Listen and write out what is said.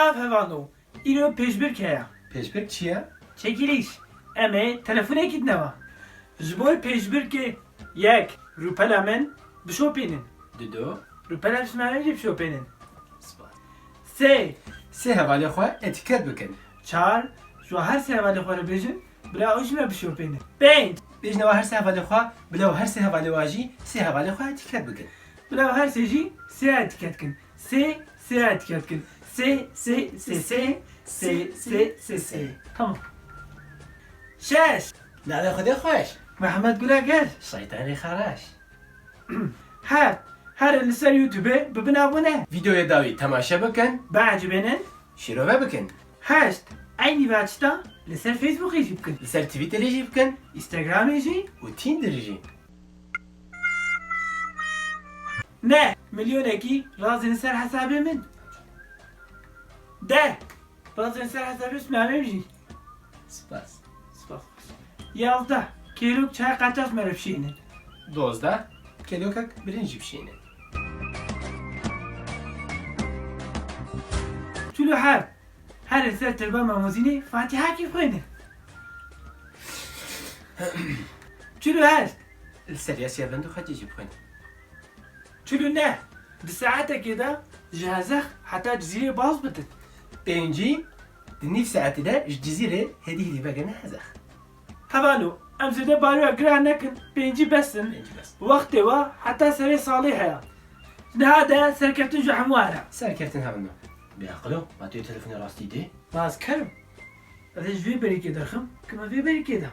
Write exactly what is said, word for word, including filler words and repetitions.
Ev hevano, îro pêşbirk heye. Pêşbirk çi ye? Çekiliş. Em ê telefonekî dineva. Ji bo pêşbirkê yek rûpela min bişopînin. Dido. Rûpela ji me jî bişopînin. Spas. Sê. Sê hevalê xwe etîket bikin. Çar. Ji her sê hevalê xwe re bêjin, bila ew ji me bişopînin. Pênc. Bêjin ew her sê hevalê xwe, bila ew her sê hevalê wa jî sê hevalê xwe etîket bikin. Bila ew her sê jî sê etîket kin. Sê, sê etîket kin. Sê, sê, sê, sê, sê, sê, sê, sê. Tamam. Şeş. Navê Xwedê xweş. Mehmet Gulagel. Şeytanê xereş. Heft. Herin li ser YouTubeê bibin abone. Vîdeoyê dawî temaşe bikin. Biecibênin. Şîrove bikin. Heşt. Eynî ve tişta li ser Facebookê jî bikin. Li ser Twitterê jî bikin. Instagramê jî. Û Tinderê jî. Neh. Milyonekî razin li ser hesabê min. Deh. Razin li ser hesabê Smamê jî. Spas. Spas. Yazdeh. Kêlok çay qaçax me re bişînin. Dozdeh. Kêlokek birinc jî bişînin. Çil û heft. Herin ser tirba Mamozînê Fatîhakî bixwînin. Çil û heşt. Li ser Yasiya Bendû Xecê jî bixwînin. Çil û neh. Di saetekê de ji Hezex heta Cizîrê baz bidin. Pêncî. Di nîv saetê de ji Cizîrê hêdî hêdî vegirine Hezex. Hevalo, em zêde baroya giran nekin, pêncî bes in. Pêncî bes. Wextê we heta serê salê heye. Niha de serkeftin ji hemû here. Serkeftin hev in. Bêaqilo, ma tu yê telefonê rastî dê? Ma ez ker im. Ez ê ji vê berîkê derxim, kime vê berîkê de.